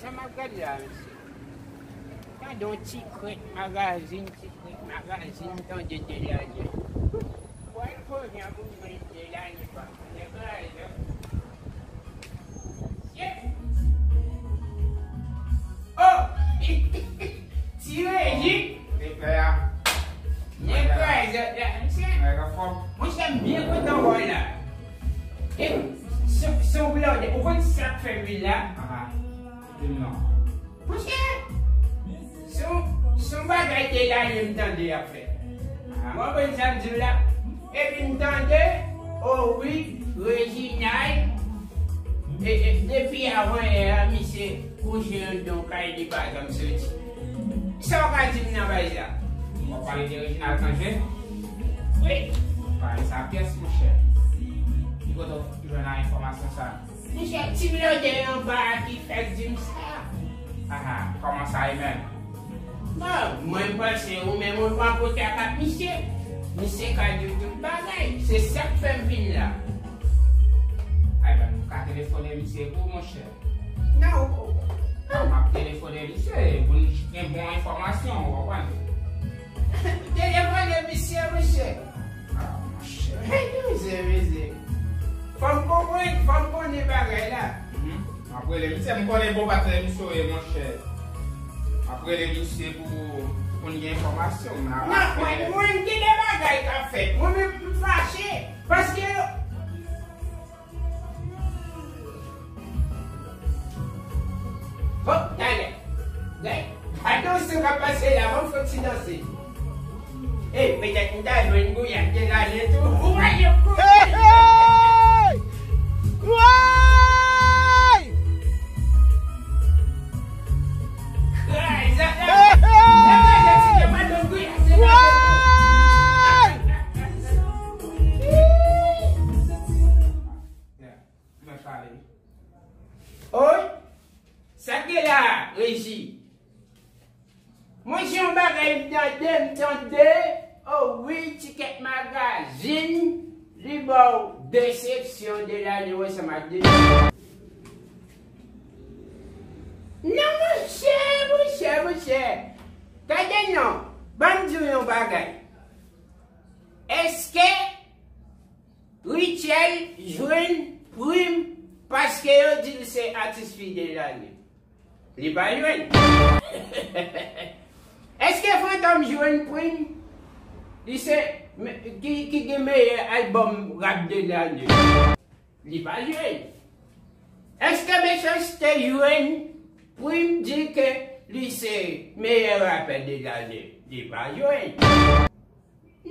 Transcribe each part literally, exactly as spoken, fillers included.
Sa m ap gade la, mesye. Gade yon ti krèk magazin, ti krèk magazin, tande Delane. Wè, kounye a pou m jwenn Delane, pa. Nèg la, la. Shit! Oh! Ti Reji! Eklè a. Nèg kraze la, mesye. Nèg an fòm. Monchè, m byen kontan wè w la. E, se, se yon blòdè. Ou konn sa k fè m vin la? Aha. Di m non. Monchè, se yon, se yon bagay Delane m tande y ap fè. Aha. Ou konprann sa m di w la? Epi m tande, oh wi, Reginald, e, e, depi avanyè a, misye kouche anndan yon kay, li pa janm soti. Sa w ka di m nan bagay sa? W ap pale de Reginald Cangé? Wi. Pale sa pyès, monchè. Ki kote w jwenn enfòmasyon sa? Monchè, ti blòdè anba a ki fèk di m sa. Aha, kòman sa ye menm? Bon, mwen m panse ou menm ou pa pote ak misye. Misye ka di w tout bagay. Se sa k fè m vin la. Ay, ben, nou ka telefone misye pou ou, monchè. Non, ou, ou, non, m ap telefone misye pou n gen bon enfòmasyon, ou konprann? Telefone misye, monchè. Ah, monchè. Hey, mizè, mizè. Fò m konprann, fò m konnen bagay la. Mhm. M ap rele misye, m konnen bon patnè misye w ye, monchè. M ap rele misye pou, pou n gen enfòmasyon, m ap... Non, mwen, mwen, gen de bagay k ap fèt. Mwen menm, m fache. Paske yo... Oh, talè. Gade, gade yon sa k ap pase la, ban m fè yon ti danse. Ey, petèt m ta jwenn Gouyad Delane tou. Ou wè yo kouri. Hey, hey! Woy! Kraze la. Hey, hey! Lè m al jwenn ti Gouyad Delane. Woy! Mwen pale. Oy! Sa k gen la, Reji? Mwen se yon bagay m tande, m tande. Oh wi, Ti Kèt Magazin, li ba w desepsyon Delane ansanm ak Delane. Non, monchè, monchè, monchè. Tande non, ban m di w yon bagay. Èske Rutshelle jwenn prim paske yo di l se atis fidèl ane? Li pa jwenn. Èske Fantom jwenn prim? Li se me-, ki, ki gen meyè albòm rap de lane. Li pa jwenn. Èske Mechanste jwenn prim di ke li se meyè rapè de lane? Li pa jwenn.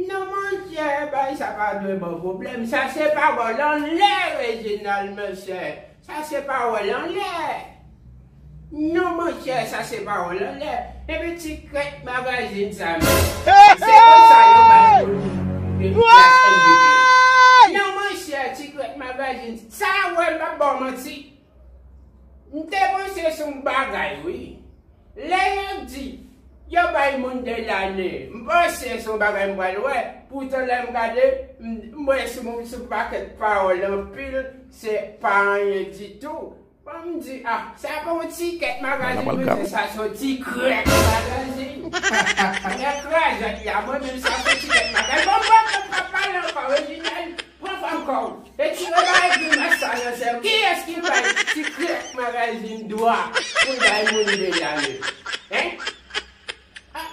Non, monchè, bagay sa pa dwe ban pwoblèm. Sa se pawòl anlè, Reginald, monchè. Sa se pawòl anlè. Non, monchè, sa se pawòl anlè. Epi Ti Krèk Magazin sa menm. Se konsa yo bay moun de plas M V P. Non, monchè, Ti Krèk Magazin. Sa wè, m p ap ba w manti. M te panse se yon bagay, wi. Lè yo di, yo bay moun de lane, m panse se yon bagay m pral wè. Poutan lè m gade, m, m wè sou, sou pakèt pawòl anpil, se pa anyen ditou. Bon, m di, ah, sa pa yon Ti Kèt Magazin, mwen di sa se yon Ti Krèk Magazin. Lè krazèt la, mwen menm sa se Ti Kèt Magazin. Bon, mwen menm pa pale ankò, Reginald. Pran fanm kò w. Retire bagay grimas sa nan sèvo. Kiyès ki bay Ti Krèk Magazin dwa pou l bay moun de lane? Hein? Ah,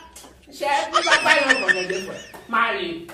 chè, m pa pale ankò, tande frè. M ale.